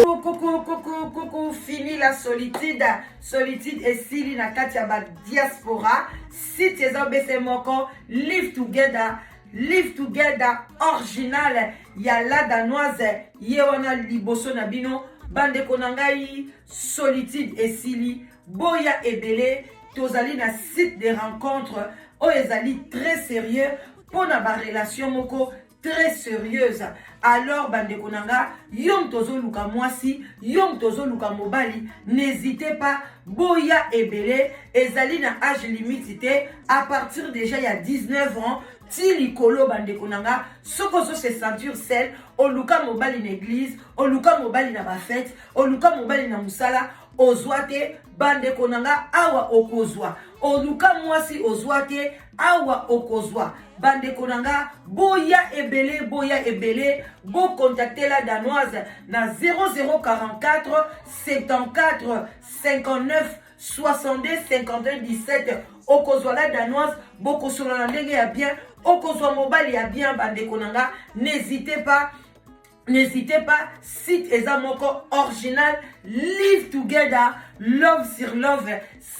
Coucou, coucou, coucou, fini la solitude. Solitude esili na kati ya ba diaspora. Site eza obese moko, live together, live together original ya la danoise ye wana liboso na bino bandeko na ngai solitude esili boya ebele tozali na site de rencontre oyo ezali très sérieux mpo na barelation moko très sérieuse alors bandeko na nga yo moto ozoluka mwasi yo moto ozoluka mobali n'hésitez pas boya ebele ezali na age limite te à partir déjà ya 19 ans ti likolo bandeko na nga soki ozo se sentir seul oluka mobali na église oluka mobali na bafete oluka mobali na mosala ozwa te bandeko na nga awa okozwa oluka mwasi ozwa te awa okozwa bandeko na nga boya ebele boya ebele bokontakte la danoise na 0044 74 59 62 51 17 okozwa la danoise bokosolola ndenge ya bien okozwa mobali ya bien bandeko na nga n'hésitez pas N'hésitez pas, site eza moko original, live together, love sur love,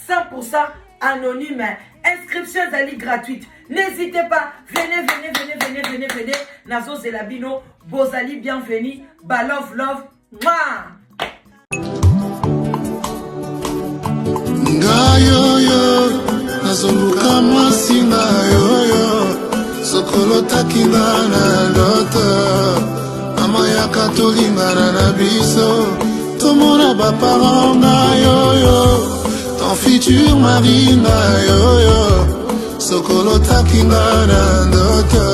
100% anonyme. Inscription ezali gratuite. N'hésitez pas, venez, venez, venez, venez, venez, venez. Nazozela bino, bozali bienvenue, ba love love. Mwah! Ngai oyo nazoluka mwasi ngai oyo sokolotaki nga na ndoto mama yaka tolingana na biso tomona baparent ngai oyo ton futur mari ngai oyo sokolotaki nga na ndoto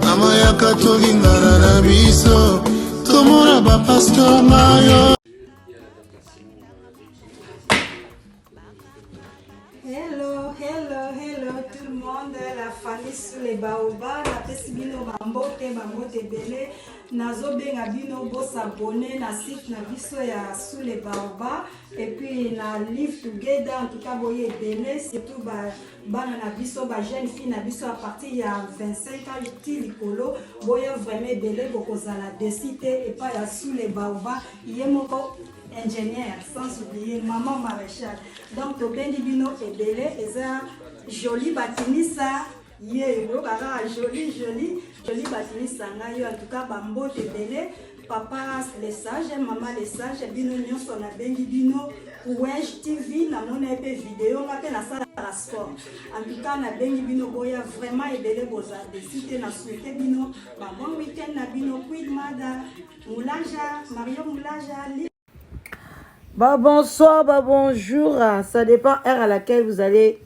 mama yaka tolingana na biso tomona bapasteur ngai oyo Hello, hello, hello tout le monde, la famille sous les baobabs, napesi bino bambote, bambote ebele, nazobenga bino bosabone na site na biso ya sous les baobabs et puis na live together, en tout cas boye ebele, surtout ba bana na biso ba jeune fille na biso à partir ya 25 ans ti likolo, boya vraiment ebele, bokozala desi te epai ya sous les baobabs, ye moko ingénieur sans oublier maman maréchal donc tobengi bino ebele eza joli batinisa ye oyoka kaka joli joli joli batinisa ngai yo en tout cas bambote ebele papa le sage mama le sage bino nyonso nabengi bino Wej TV namona ye mpe video nga mpe nasalaka sport en tout cas nabengi bino boya vraiment ebele boza desi te na souhaite bino ba bon week-end na bino queen mother Moulaja, Mario Moulaja. Bah bonsoir, bah bonjour. Ça dépend heure à laquelle vous allez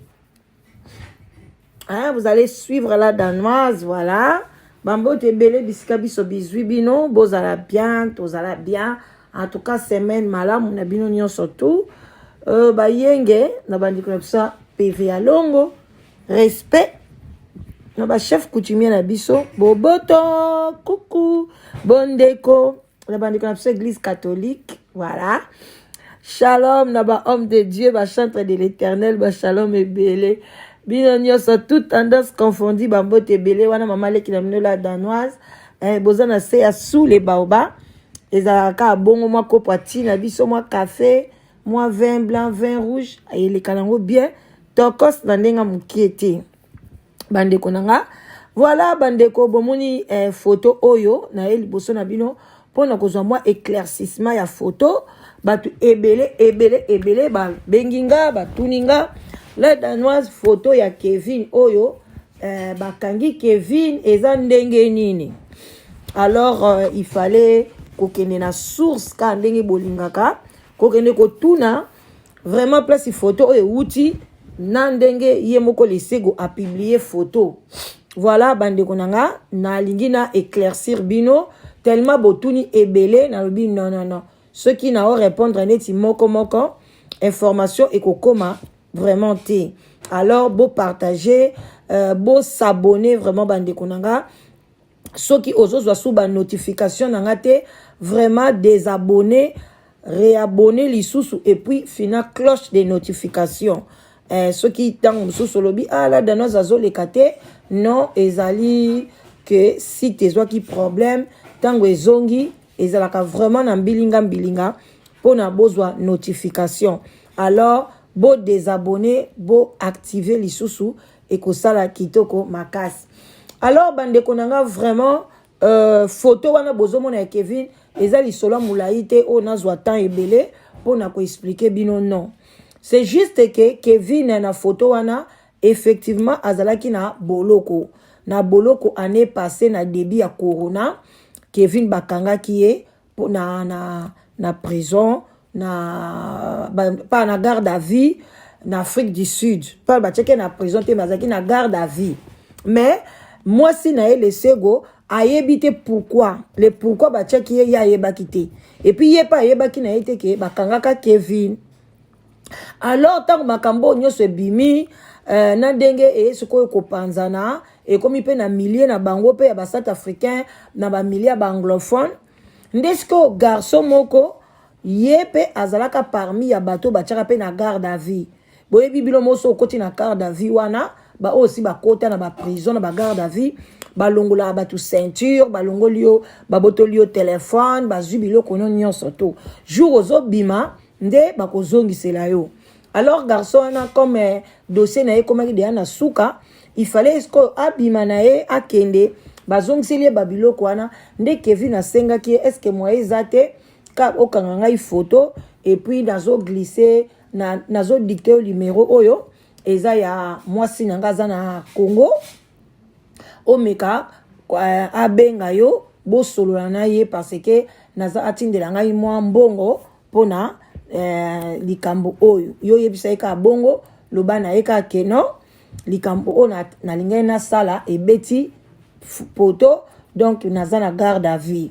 hein, vous allez suivre la danoise, voilà. Bambote ebele bisika biso bizwi bino, bozala bien, tozala bien. En tout cas, semaine malamu na bino nyonso tout. Euh, bayenge na bandeko na biso PV ya longo, respect na ba chef coutumier na biso boboto kuku bondeko na bandeko na biso église catholique voilà shalom na ba homme de dieu ba chantre de l'éternel ba shalom ebele bino nyonso toute tendance confondue bambote ebele wana mama leki na bino la danoise eh, boza na se ya sous les baoba ezalaka kaka bongo mwa kopo ati na biso mwa café mwa vin blanc vin rouge eleka nango bien tokos na ndenge mokie te bandeko na nga voilà bandeko bomoni eh, photo oyo naye liboso na bino mpona kozwa mwa éclaircissement ya photo bato ebele ebele ebele babengi nga batuni nga la danoise photo ya kevin oyo eh, bakangi kevin eza ndenge nini alors euh, il fallait kokende na source kaka ndenge bolingaka kokende kotuna vraiment place photo oyo ewuti na ndenge ye moko lesego apublie photo voilà bandeko na nga nalingi na éclaircir bino tellement botuni ebele nalobi non non non soki nao répondre neti moko moko information ekokoma vraiment te alors bopartage euh, bosabonne vraiment bandeko na nga. Soki ozozwa su ba notification na nga te, vraiment désabonner, réabonner lisusu et puis fina cloche de notification. Soki ntango mosusu olobi ah la danoise azoleka te, non, ezali que site ezwaki problème, ntango ezongi ezalaka vraiment na mbilinga mbilinga mpona bozwa notification. Alors bo désabonner, bo activer lisusu, ekosala kitoko makasi. Alors bandeko na nga, vraiment photo wana bozomona ya Kevin eza lisolo ya molai te oyo nazwa temps ebele mpona koexpliquer bino. Non, c'est juste que Kevin na photo wana effectivement azalaki na boloko, na boloko année passée na début ya corona. Kevin bakangaki ye na prison na ba, pa na garde à vue na Afrique du Sud. Pa batiaki na prison te, mais azalaki na garde à vue. Mais mwasi na ye Lesego ayebi te pourquoi, le pourquoi batiaki ye, ye ayebaki te. Et puis ye mpe ayebaki na ye te ke bakangaka Kevin. Alors ntango makambo oyo nyonso ebimi na ndenge eye sikoyo kopanzana, ekomi mpe na milieu na bango mpe ya basouth africain, na bamilieu ya baanglophone, nde sikoyo garçon moko ye mpe azalaka parmi ya bato batiaka mpe na garde à vue. Boyebi bino moso okoti na garde à vue wana, baoyo osi bakota na baprison, na bagarde à vue, balongolaka bato ceinture, balongoli yo, babotoli yo telefone, bazwi biloko no nyonso. To jour ozobima nde bakozongisela yo. Alors garçon wana, comme dossier na ye ekomaki deya na suka, il fallait sikoyo abima na ye akende, bazongiseli ye babiloko wana. Nde Kevin asengaki ye: est-ce moyen eza te ka okanga ngai photo et puis nazoglisse, nazodicte yo numéro oyo eza ya mwasi na ngai aza na Congo, omeka abenga yo, bosolola na ye, parce que naza atindela ngai mwa mbongo mpona likambo oyo yo oyebisa ye kaka bongo. Loba na ye kaka ke non, likambo oyo nalingai nasala ebeti poto, donc naza na garde à vue.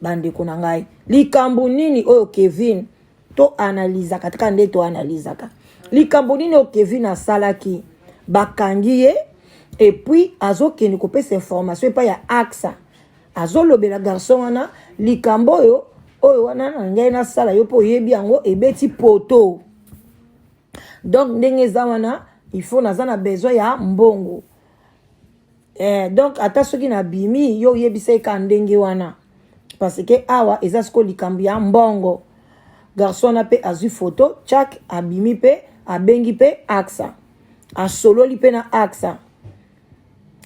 Bandeko na ngai, likambo nini oyo Kevin, toanalizaka tika nde toanalizaka likambo nini oyo Kevin asalaki bakangi ye, et puis azokende kopesa information epai ya AXA, azolobela garçon wana likambo oyo wana na ngai nasala, yo mpo oyebi yango ebeti poto, donc ndenge eza wana il faut naza na besoin ya mbongo. Donc ata soki nabimi, yo oyebisa ye kaka ndenge wana, parce que awa eza sikoyo likambo ya mbongo. Garçon wana mpe azwi photo tchak, abimi mpe abengi mpe AXA, asololi mpe na AXA.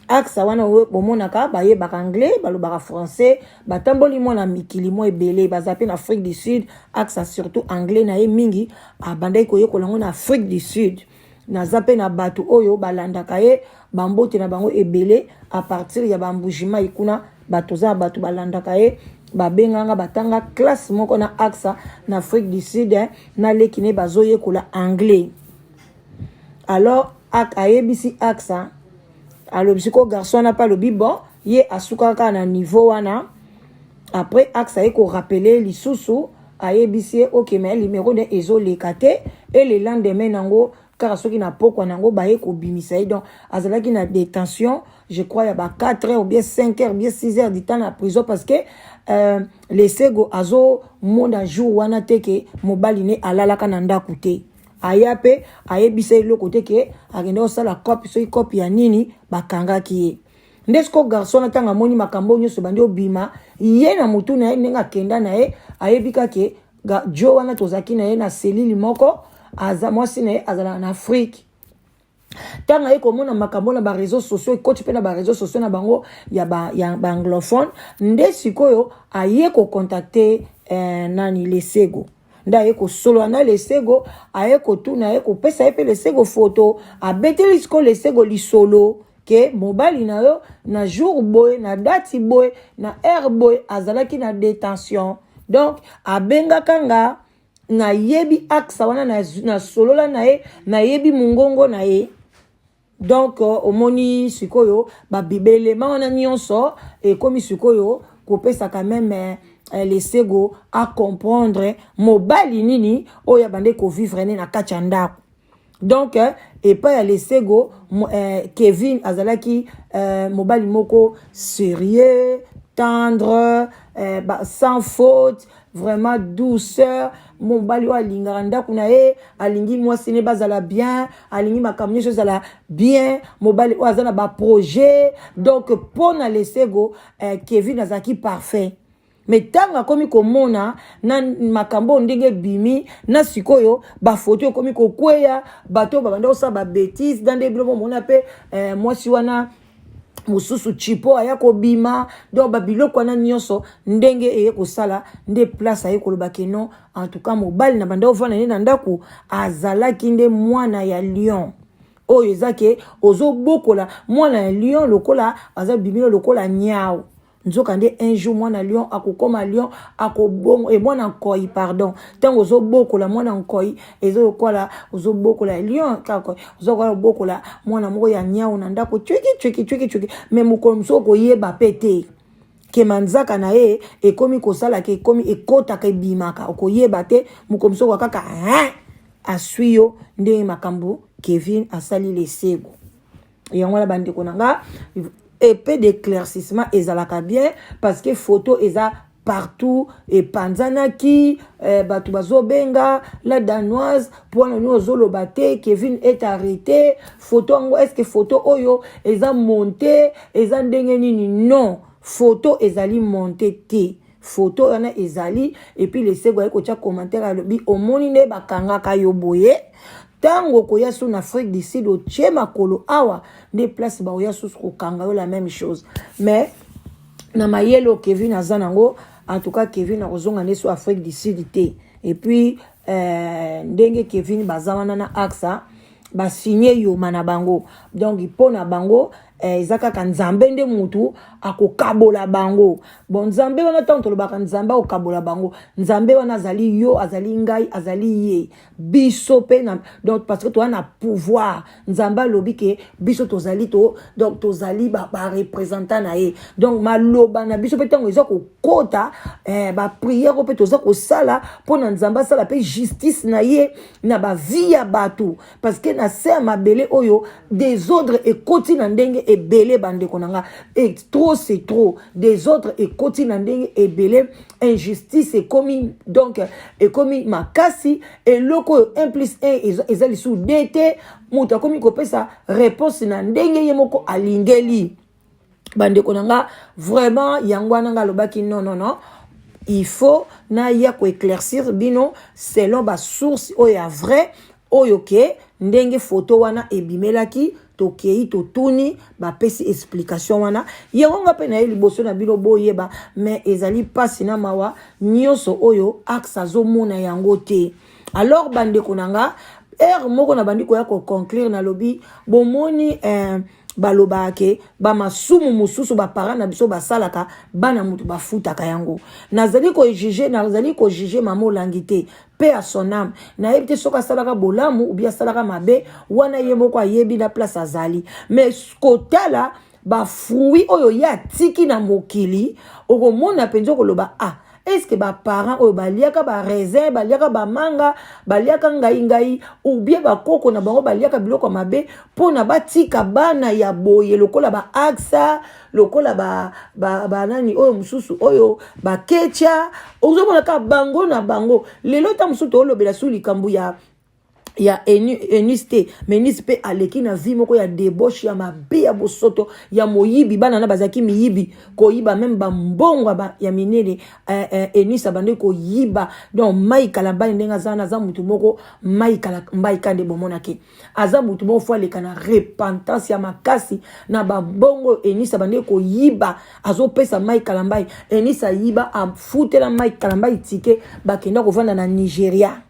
AXA wana bomonaka bayebaka anglais, balobaka français, batamboli mwana mikili mwa ebele, baza mpe na Afrique du Sud. AXA surtout anglais na ye mingi abandaki koyekola yango na Afrique du Sud. Naza mpe na bato oyo balandaka ye, bambote na bango ebele à partir ya bambujimai kuna. Bato oza na bato balandaka ye, babenganga, batanga classe moko na AXA na Afrique du Sud, na leki ne bazoyekola anglais. Alors ayebisi AXA, alobi sikoyo garçon wana mpe alobi bon, ye asukaka kaka na niveau wana. Après AXA aye korappeler lisusu, ayebisi ye ok, mais numéro nde ezoleka te. E le lendemain nango kaka, soki na pokwa nango, baye kobimisa ye. Donc azalaki na détention, je crois ya ba 4 heures ou bien 5 heures ou bien 6 heures du temps na prison, parce que Lesego azomona jour wana te ke mobali ne alalaka na ndako te. Aya mpe ayebisa eloko te ke akende kosala cope, soki cope ya nini bakangaki ye. Nde siko garçon na ntango amoni makambo nyonso bandi obima ye na motu na ye, ndenge akenda na ye, ayebi kake jo wana tozalaki na ye na cellule moko, aza mwasi na ye azalaka na Afrique. Ntango aye komona makambo na baréseau sociaux, ekoti mpe na baréseau sociaux na bango ya baanglophone, nde sikoyo aye kocontacter nani, Lesego. Nde aye kosolola na Lesego, aye kotuna, aye kopesa ye mpe Lesego photo, abeteli sikoyo Lesego lisolo ke mobali na yo na jour boye, na date boye, na heure boye azalaki na détention, donc abengaka nga, nayebi AXA wana, nasolola na ye, nayebi mongongo na ye. Donc omoni sikoyo babibelema wana nyonso ekomi sikoyo kopesa quand même Lesego acomprendre mobali nini oyo abande kovivre ne na kati ya ndako. Donc epai ya Lesego, Kevin azalaki mobali moko sérieux, tendre, sans faute, vraiment douceur, mobali oyo alingaka ndako na ye, alingi mwasi ne bazala bien, alingi makambo nyonso ezala bien, mobali oyo aza na baprojet. Donc mpo na Lesego, Kevin azalaki parfait. Mais ntango akomi komona na makambo oyo ndenge ebimi na sikoyo, bafoto ekomi kokweya, bato oyo babanda kosala babêtises na nde bino bomona mpe mwasi wana mosusu chipo aya kobima. Donc babiloko wana nyonso ndenge eye kosala nde place aye koloba ke non, en tout cas mobali na banda ovanda nde na ndako azalaki nde mwana ya lion. Oyo eza ke ozobokola mwana ya lion lokola aza bimino lokola nyau, nzoka nde un jour mwana lion akokoma lion, akobongo e mwana nkoi, pardon. Ntango ozobokola mwana nkoi, eza lokola ozobokola lion kaka, ozokola obokola mwana moko ya nyau na ndako, twiki twiki twiki twiki, mais mokolo mosusu okoyeba mpe te ke manzaka na ye ekomi kosalaka, ekomi ekɔtaka, ebimaka, okoyeba te. Mokolo mosusu okoka kaka hein, aswi yo. Ndenge makambo Kevin asali Lesego yango wana, bandeko na nga, épée d'éclaircissement ezalaka bien, parce que photo eza partout, epanzanaki, bato bazobenga la Danoise mpona nini ozoloba te Kevin est arrêté? Photo yango, est ce que photo oyo eza monté, eza ndenge nini? Non, photo ezali monté te, photo wana ezali. Et puis Lesego aye kotia commentaire, alobi: omoni nde bakangaka yo boye, ntango okoya so na Afrique du Sud, otie makolo awa, nde place baoya susu kokanga yo, la même chose. Mais na mayele oyo Kevin aza nango, en tout cas Kevin akozonga nde so Afrique du Sud te. Et puis ndenge Kevin baza wana na Axa, basigne yoma na bango. Donc mpo na bango eza kaka Nzambe nde mutu akokabola bango. Bon, Nzambe wana, ntango tolobaka Nzambe akokabola bango, Nzambe wana azali yo, azali ngai, azali ye, biso mpe. Donc parce que toza na pouvoir, Nzambe alobi ke biso tozali to, donc tozali bareprésentant ba na ye. Donc maloba na biso mpe ntango eza kokota, baprière oyo mpe toza kosala mpo na Nzambe asala mpe justice na ye na bavie ya bato, parce que na se ya mabele oyo désordre ekoti na ndenge ebele. Bandeko na nga, e trop c'est trop, désordre ekoti na ndenge ebele, injustice ekomi, donc ekomi makasi. Eloko oyo 1 plus 1 eza lisusu 2 te, moto akomi kopesa réponse na ndenge ye moko alingeli. Bandeko na nga, vraiment yango wana nga alobaki: non, non, non, il faut naya koéclaircir bino selon basource oyo ya vrai, oyo ke ndenge foto wana ebimelaki, tokei totuni, bapesi explication wana. Yango nga mpe na ye liboso na bino boyeba. Mais ezali mpasi na mawa nyonso oyo Axe azomona yango te. Alors bandeko na nga, heure moko na bandi koya koconclure, nalobi: bomoni, balobaka ke bamasumu mosusu baparent na biso basalaka, bana motu bafutaka yango. Nazali kojuger, nazali kojuger mama Olangi te, mpe à son âme, nayebi te soki asalaka bolamu ou bien asalaka mabe, wana ye moko ayebi na place azali. Mais kotala bafruit oyo ye atiki na mokili, okomona mpenza, okoloba: ah, est-ce baparent oyo baliaka baraisin, baliaka bamanga, baliaka ngai-ngai, ou bien bakoko na bango baliaka biloko ya mabe mpona batika bana ya boye lokola baaksa, lokola banani ba, ba oyo mosusu oyo baketia? Ozomona kaka bango na bango lelo. Ta mosusu toolobela su likambo ya Eunice te, mais Eunice mpe aleki na vie moko ya débauche, ya mabe, ya bosoto, ya moyibi. Bana na bazalaki miyibi, koyiba même bambongo ya minene. Eunice abandi koyiba. Donc Mai Kalambai, ndenge aza wana, aza mutu moko, Mai Kalambai ka nde bomonaki, aza mutu moko faut aleka na repentance ya makasi na babongo Eunice abandi koyiba, azopesa Mai Kalambai. Eunice ayiba, afutela Mai Kalambai ticket, bakenda kovanda na Nigeria.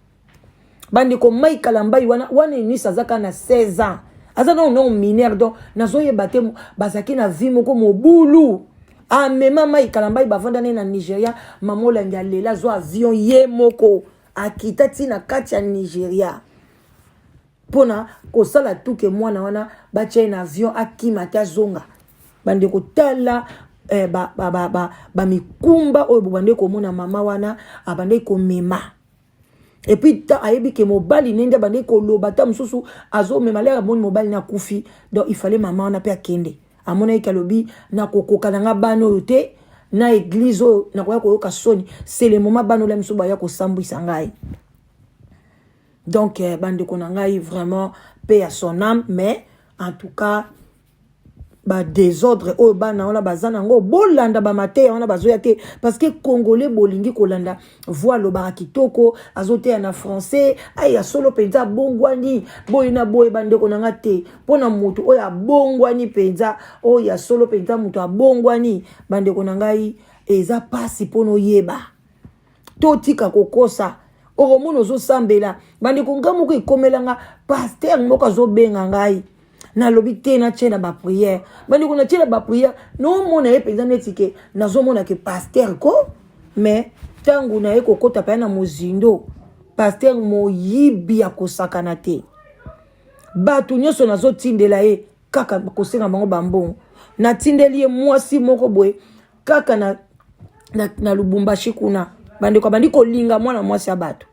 Bandeko, Mai Kalambai wana, wana Eunice aza kaka na 16 ans, aza nano nano mineur. Donc nazoyeba te, bazalaki na vie moko mobulu. Amema Mai Kalambai, bavanda ne na Nigeria. Mama Olangi alela, azwa avion ye moko, akita ntina kati ya Nigeria mpona kosala tuke mwana wana batia ye na avion, akima te, azonga. Bandeko, tala bamikumba ba, ba, ba oyo bobande komona mama wana abandeki komema. Et puis ta ayebi ke mobali ne nde abandaki koloba ta mosusu azomema lere amoni mobali ne akufi. Donc il fallait mama wana mpe akende. Amonaki ke alobi nakokoka na nga bana oyo te na église oyo nakoya koyoka soni. C'est le moment bana oyo mosusu baya kosambwisa ngai. Donc bandeko na ngai, vraiment paix à son âme, mais en tout cas ba désordre oyo bana wana baza nango, bolanda bamateya wana bazoya te, parce que Congolais bolingi kolanda voix, alobaka kitoko, azoteya na français, ai ya solo mpenza abongwani boye na boye. Bandeko na nga, te mpo na motu oyo abongwani mpenza, oyo ya solo mpenza moto abongwani, bandeko na ngai, eza mpasi mpona oyeba. Totika kokosa. Okomona ozosambela. Bandeko, nga moko ekomelanga, pasteur moko azobenga ngai, nalobi te, natie na baprière. Bandeko, natie na baprière, naomona ye mpenza neti ke nazomona ke pasteur ko, mais ntango naye kokɔta mpenza na mozindo, pasteur moyibi ya kosakana te. Bato nyonso nazotindela ye kaka kosenga bango bambongo. Natindeli ye mwasi moko boye kaka na Lubumbashi kuna. Bandeko, abandi kolinga mwana mwasi ya bato.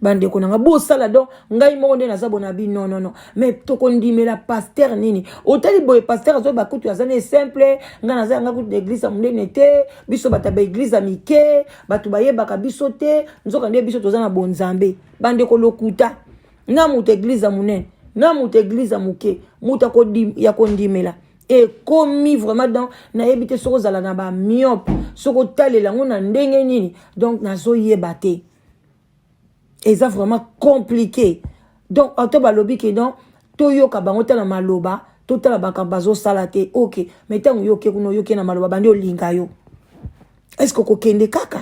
Bandeko na nga, bosala donc ngai moko nde naza bona bi non, non, non, mais tokondimela pasteur nini? Otali boye, pasteur azoyeba kutu aza ne simple. Ngai naza yanga kutu na église ya monene te, biso bato ya baéglise ya mike, bato bayebaka biso te, nzoka nde biso toza na bonzambe. Bandeko, lokuta. Na moto église ya monene, na moto église ya moke, moto ya kondimela ekomi vraiment. Donc nayebi te soki ozala na bamyope, soki otalela yango na ndenge nini. Donc nazoyeba te, eza vraiment compliqué. Donc ata balobi ke donc toyoka bango, tala maloba, totala makambo bazosala te, ok, mais ntango yo oke kuna, oyoki na maloba, bandi olinga yo, est ce que okokende kaka?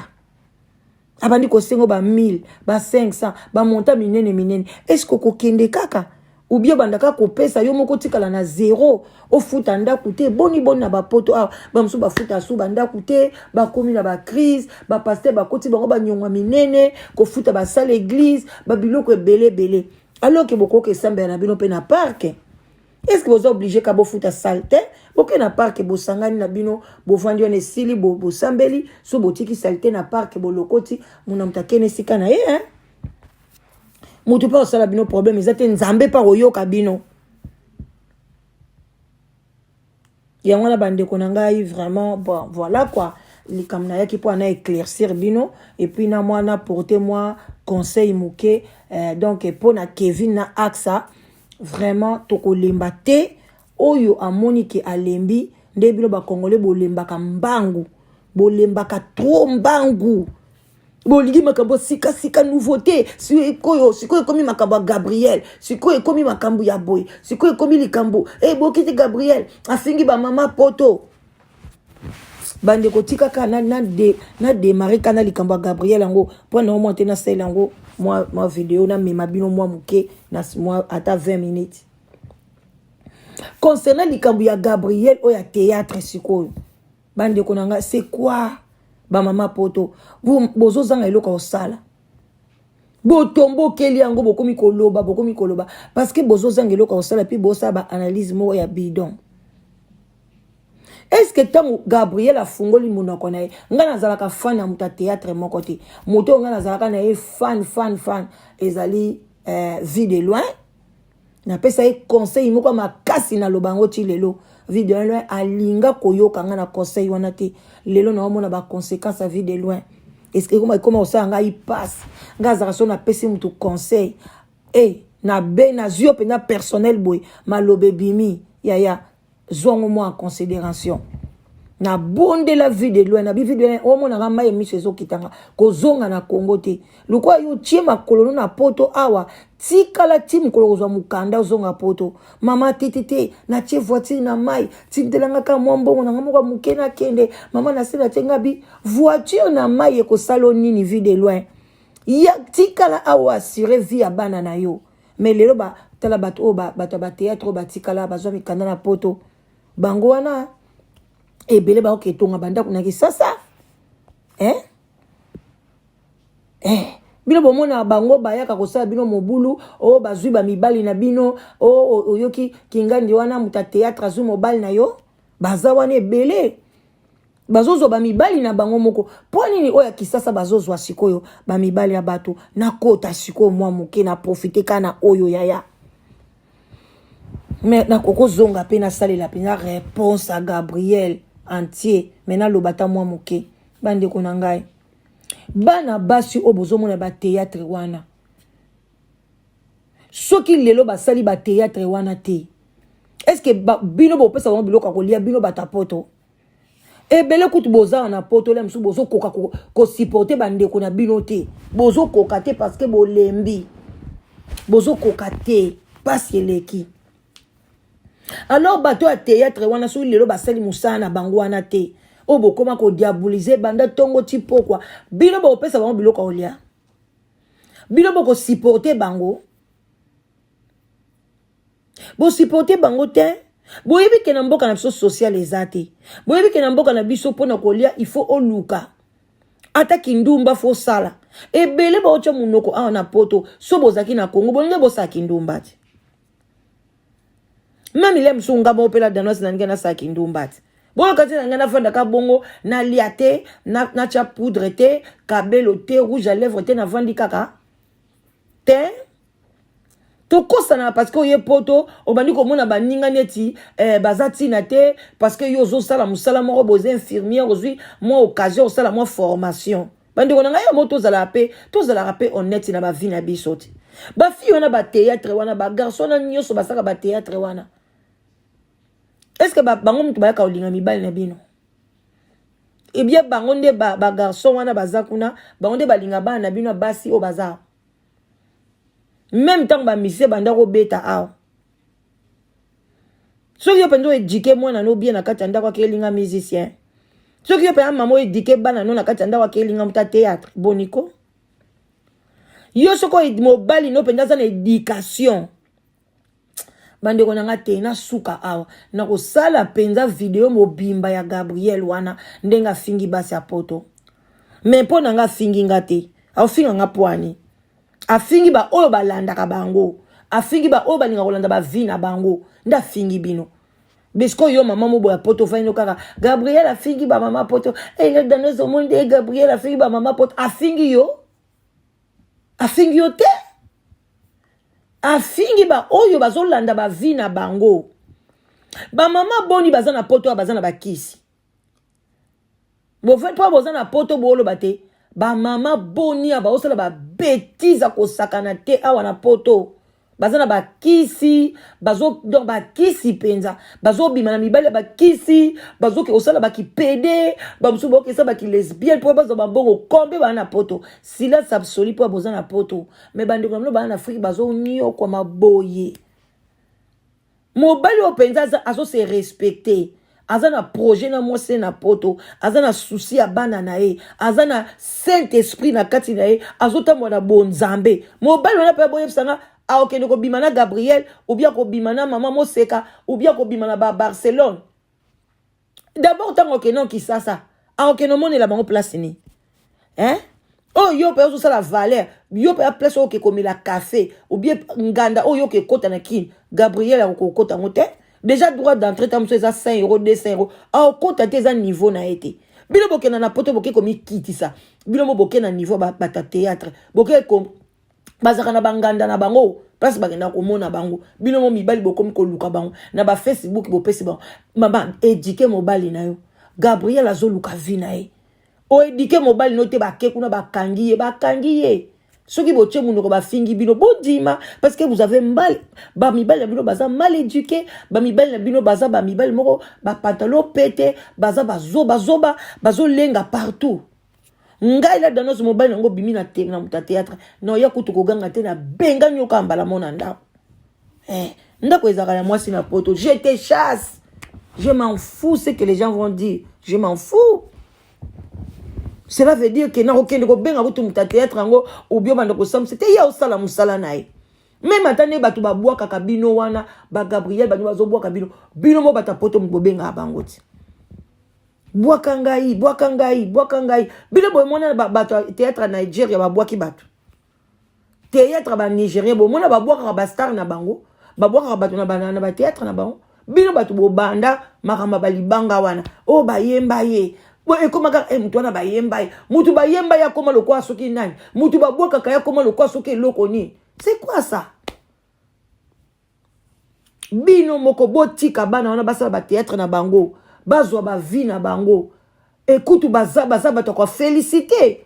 Abandi kosenga ba 1000, ba 500, bamonta minene minene, est ce que okokende kaka? Ou bien bandaka kopesa yo moko, otikala na zero, ofuta ndako te. Boni boni na bapoto awa, bamosusu bafuta su bandako te, bakomi na bacrise, bapasteur bakoti bango banyongwa minene, kofuta basala église, babiloko ebele ebele, alors ke bokoki esambela na bino mpe na parc. Est ce que boza obligé ka bofuta salle te? Boke na parc, bosangani na bino, bovandi wana, esili, bosambeli, so botiki salle te na parc, bolokoti mona moto akende esika na ye, hein? Moto mpe osala bino problème eza te, Nzambe mpe akoyoka bino. Yango wana, bandeko na ngai, vraiment, bon, voilà quoi. Likambo nayaki mpo ana éclaircir bino et puis na mwa na porter mwa conseil moke. Donc mpo na Kevin na Axa, vraiment tokolemba te. Oyo amoni ke alembi nde bino bakongole bolembaka mbangu, bolembaka trop mbangu, bolingi makambo sikasika, nouveauté. Sikoyo, sikoyo ekomi makambo ya Gabriel, sikoyo ekomi makambo ya boye, sikoyo ekomi likambo e boki te. Gabriel afingi bamama poto. Bandeko, tikaka na démarre ka na likambo ya Gabriel yango mpo na omwa te, nasalela yango mwa video, namema bino mwa moke na mwa ata 20 minutes concernant likambo ya Gabriel oyo ya théâtre. Sikoyo, bandeko na ngai, c'est quoi? Bamama poto, bozozanga eloko ya kosala, botombokeli yango, bokomi koloba, bokomi koloba parce que bozozanga eloko ya kosala, mpe bosala baanalyse moko ya bidon. Est ce que ntango Gabriel afungoli monoko na ye, ngai nazalaka fan ya moto ya théâtre moko te. Moto oyo ngai nazalaka na ye fan, fan, fan, ezali Vie de Loin. Napesa ye conseil moko ya makasi, naloba yango ti lelo. Vie de Loin alinga koyoka ngai na conseil wana te. Lelo naomona baconséquence ya Vie de Loin ekoma kosala ngai passe. Ngai azalaka so napesi motu conseil e nabe nazwi yo mpenza personnel boye, maloba ebimi, yaya, zwango mwa en considération. Nabondela Vie de Loin, nabi: "Vie de Loin, omonaka mai miso ezokitanga, kozonga na Kongo te. Lokola yo tie makolo no na poto awa, tikala ti mokolo kozwa mokanda, ozonga poto." "Mama, te, te, te, natie voiture na mai, tindelanga kaka mwa mbongo nanga moko ya moke, nakende. Mama, nase natie." Ngabi: "Voiture na mai ekosala nini? Vie de Loin, ya tikala awa, assure vie ya bana na yo." Mais lelo tala bato oyo, bato ya batéâtre oyo batikala, bazwa mikanda na poto, bango wana ebele bakoki etonga bandako na Kisasa, eh? Eh. Bino bomona bango bayaka kosala bino mobulu oyo, bazwi bamibali na bino. Oyo oyoki kingandi wana, moto ya théâtre azwi mobali na yo, baza wana ebele. Bazozwa bamibali na bango moko. Mpo nini oyo ya Kisasa bazozwa sikoyo bamibali ya bato? Nakota sikoyo mwa moke, na profite kaka na oyo yaya. Me nakokozonga mpe nasalela mpenza réponse ya Gabriel entier, me naloba ata mwa moke. Bandeko na ngai, bana basi oyo bozomona bateatre wana, soki lelo basali bateatre wana te, eske bino bopesa bango biloko ya kolia? Bino bato ya poto ebele kutu boza na poto lia mosusu, bozokoka kosupporte bandeko na bino te, bozokoka te parce que bolembi, bozokoka te, pasi eleki. Alors bato ya théâtre wana, soki lelo basali mosala na bango wana te, oyo bokoma kodiabolize banda ntongo ti pokwa, bino bokopesa bango biloko ya kolia? Bino bokosupporte bango? Bosupporte bango te. Boyebi ke na mboka na biso social eza te. Boyebi ke na mboka na biso mpona kolia il faut oluka ata kindumba, fo osala ebele. Baotya monoko awa na poto. So bozalaki na Kongo, bolingi bosala kindumba te. Meme ile mosusu nga moko mpela danoise na ndenge nasala kindumba te. Boyoka te na ngai nafandaka bongo, nalia te, natya poudre te, kabelo te, rouge à lèvre te, navandi kaka te. Tokosana parce que oye poto, obandi komona baninga neti baza ntina te, parce que yo ozosala mosala moko, boza infirmière, ozwi mwa occasion osala mwa formation. Bandeko na ngai, yango tozalaka mpe, tozalaka mpe honnête na bavie na biso te. Bafille wana, batéâtre wana, bagarçon wana nyonso basalaka batéâtre wana, est ce que bango moto bayaka kolinga mibali na bino? Ebie bango nde bagarçon wana baza kuna, bango nde balinga bana na bino ya basi oyo baza. Même ntango bamusicien banda kobeta awa, soki yo mpenza oéduquer mwana no bien na kati ya ndako, akelinga musicien. Soki yo mpenza mama oéduquer bana no na kati ya ndako, akelinga moto ya théâtre. Boniko yo soki mobali no mpenza aza na éducation? Bandeko na nga te, nasuka awa. Nakosala mpenza video mobimba ya Gabriel wana, ndenge afingi basi ya poto. Me mpo na nga, afingi nga te. Aofinga nga pwani? Afingi baoyo balandaka bango, afingi baoyo balingaka kolanda bavie na bango, nde afingi bino. Bisiko yo mama moboya poto, ofandi kaka. Gabriel afingi bamama poto. Danoise, omoni nde Gabriel afingi bamama poto. Afingi yo? Afingi yo te. Afingi baoyo bazolanda bavie na bango. Bamama boni baza na poto oyo baza na bakisi? Mpo boza na poto, booloba te. Bamama boni ya baosala babêtises ya kosakana te awa na poto, baza na bakisi, bazo donc bakisi mpenza, bazobima na mibali ya bakisi, bazoke kosala bakipédé, bamosusu bakokesa bakilesbienne mpo bazwa bambongo. Kombe baa na poto, silence absolu. Mpo boza na poto, me bandeko na bino baa na Afrique bazoniokwama boye. Mobali oyo mpenza azose respecter, aza na projet na mwasi na poto, aza na souci ya bana na ye, aza na saint esprit na kati na ye, azotambola na bonzambe. Mobali wana mpe boyebisanga, akokende kobima na Gabriel, obia kobima na mama Moseka, obia kobima na babarcelone? D'abord, ntango okende Kisasa, akokende omonela bango place nini, hein? Oyo yo mpe ozosala valeur, yo mpe ya place oyo oke komela café obie nganda oyo oke ekota na Kini, Gabriel akokokota yango te. Déjà droit d'entrée ta mosusu eza 5 euro, 200 euro, aokota te, eza niveau na ye te. Bino bokenda na poto, boke komikitisa. Bino mo boke na niveau bato ya théâtre, boke bazalaka na banganda na bango, place bakenda komona bango. Bino mo mibali bokomi koluka bango na bafacebook, bopesi bango. Mama, éduque mobali na yo. Gabriel azoluka vie na ye. Oéduquer mobali no te, bake kuna, bakangi ye, bakangi ye. Soki botie monoko, bafingi bino, bondima, parce que vous avez mal. Bamibali na bino baza mal éduqué. Bamibali na bino baza bamibali moko bapantalon pete, baza bazobazoba, bazolenga partout. Ngai la Danoise, mobali nango bimi na te na moto ya théâtre na oya kutu koganga te, na bengani yoka mbala mo na ndako. Ndako ezalaka ya mwasi na poto. Je te chasse, je m'en fous ce que les gens vont dire, je m'en fous. Cela veut dire ke nakokende kobenga kutu moto ya théâtre yango, obi obanda kosambisa te, ye osala mosala na ye. Même ata nde bato babwakaka bino wana, bagabriel bano bazobwaka bino, bino mo bato ya poto bobengaka bango ti bwaka ngai, bwaka ngai, bwaka ngai. Bino bomona bato ya théâtre ya Nigeria babwaki bato théâtre banigérien, bomona babwakaka bastar na bango, babwakaka bato na bathéâtre na bango. Bino bato bobanda makambo ya balibanga wana oyo bayemba ye. Bo ekoma kaka eh, moto wana bayemba ye, moto bayemba ye akoma lokola soki nani, moto babwakaka ye akoma lokola soki eloko nini. C'est quoi ça? Bino moko botika bana wana basala batheatre na bango, bazwa bavie na bango. Ekutu baza baza bato ya kofélicité,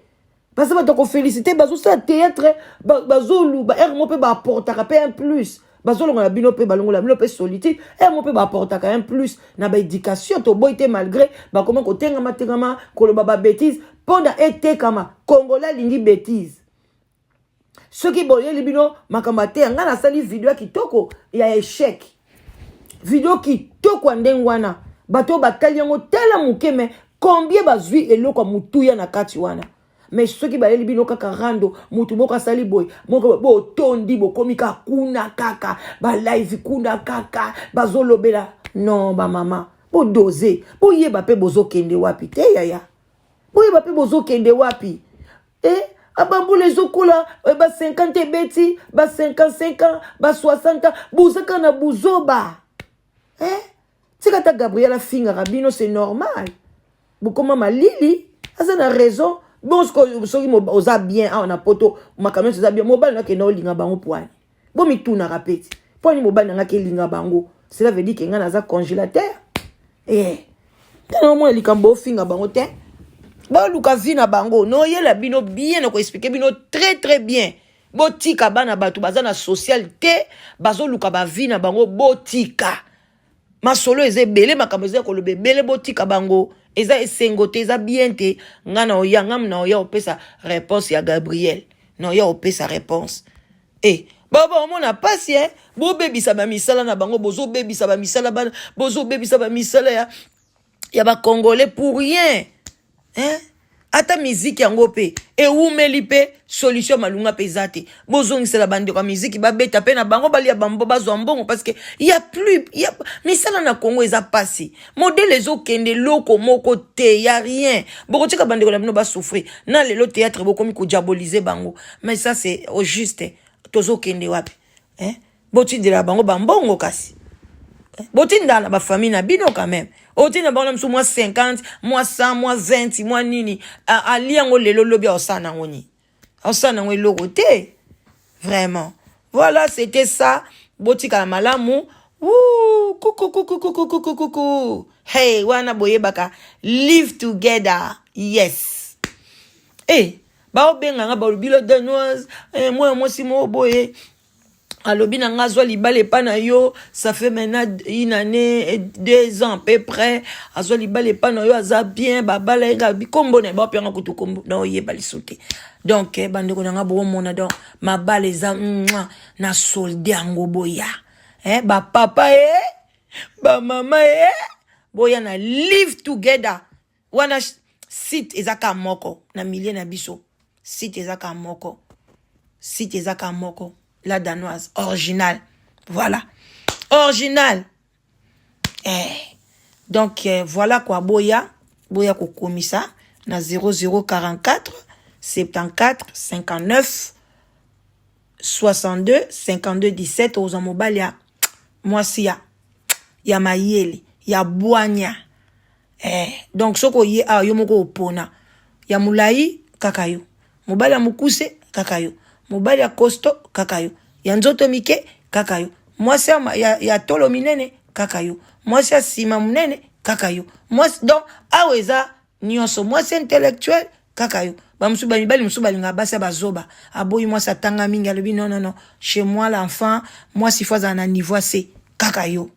baza bato ya kofélicité, bazosala théâtre, bazoluba ere mo mpe baaportaka mpe un plus, bazolongola bino mpe balongola bino mpe solitude, ere mo mpe baaportaka un plus na baéducation. Toboyi te, malgré bakoma kotengama tengama, koloba babétise mpona etekama. Congolais alingi bétise. Soki boyeli bino makambo ya te, ngai nasali video ya kitoko ya échec, video kitoko ya ndenge wana, bato oyo batali yango tala moke, mais combien bazwi eloko ya motuya na kati wana? Mais soki bayeli bino kaka rando, motu moko asali boye, moko botondi, bokomi kaka kuna, kaka balive kuna, kaka bazolobela. Non, bamama, bodose, boyeba mpe bozokende wapi te. Yaya, boyeba mpe bozokende wapi. E abambula ezokola, ba 50 ebeti, ba 55 ans, ba 60 ans, bozaka na buzoba, eh? Tika ata Gabriel afingaka bino, c'est normal, bokoma malili, aza na raison. Bon, soki oza bien awa na Poto, makambo nyonso eza bien, mobali nakende olinga bango poani? Bomitunaka peti, poani mobali nanga kelinga bango? Cela veut dire que ngai naza congélateur. Eh, tala, omona likambo ofinga bango te, baluka vie na bango. Noyela bino bien, na koexpliquer bino très très bien. Botika bana bato baza na social te, bazoluka bavie na bango. Botika masolo eza ebele, makambo eza ya koloba ebele. Botika bango, eza esengo te, eza bien te. Nga na oya, nga na oya opesa réponse ya Gabriel, na oya opesa réponse. E baba, omona pasi e bobebisa bamisala na bango, bozobebisa bamisala bana, bozobebisa bamisala ya bacongolais pour rien, hein? Ata miziki yango mpe ewumeli mpe solution malunga mpe eza te. Bozongisela bandeko ya miziki, babeta mpe na bango, balia bambo, bazwa mbongo, parce que ya plus ya misala na Congo eza mpasi. Modele ezokende eloko moko te, ya rien. Bokotika bandeko na bino basouffrir na lelo théâtre, bokomi kodiaboliser bango. Mais ça, c'est au juste, tozokende wapi, hein? Botindela bango bambongo, kasi botindala na bafamille na bino quand même. Otinda bango na mosu mwa 50, mwa 100, mwa 20, mwa nini, ali yango lelo, lobi aosala nango nini? Aosala nango eloko te, vraiment. Voilà, c'était ça. Botikala malamu. Kukukukukukukukuku, hey, wana boyebaka live together. Yes, e baobenganga, balobi la Danoise, eh, mwana mwasi moko boye alobi na nga azwa libala epa na yo. Ça fait maintenant une année, 2 ans à peu près, azwa libala epa na yo, aza bien, babala ye. Kombo na ye baopianga kutu kombo na oyeba liso te. Donc eh, bandeko na nga, boomona, donc mabala eza na solde yango. Boya, eh, bapapa e bamama e, boya na live together wana. Site eza kaka moko na milieu na biso, site eza kaka moko, site eza kaka moko, la Danoise original, voilà, original, eh. Donc eh, voilà quoi. Boya, boya kokomisa na 0044 74 59 62 52 17. Ozwa mobali ya mwasi ya mayele, ya bwanya, eh. Donc soki oye awa, yo moko opona ya molai kaka yo, mobali ya mokuse kaka yo, mobali ya costaud kaka yo, ya nzoto mike kaka yo, mwasi ya tolo minene kaka yo, mwasi ya nsima monene kaka yo, mwasi. Donc awa eza nyonso, mwasi intellectuel kaka yo. Bamosusu, bamibali mosusu balingaka basi ya bazoba. Aboyi mwasi atanga mingi, alobi: "Non, non, non, chez moi l'enfant mwasi faut azala na niveau c." Kaka yo,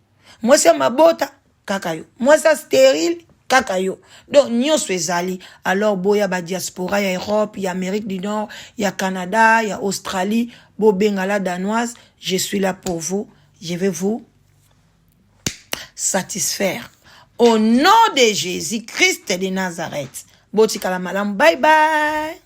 mwasi ya mabota kaka yo, mwasi ya stérile kaka yo. Donc nyonso ezali. Alors boya, badiaspora ya Europe, ya Amérique du Nord, ya Canada, ya Australie, bobenga la Danoise. Je suis là pour vous, je vais vous satisfaire au nom de Jésus Christ de Nazareth. Botikala malamu, bye bye.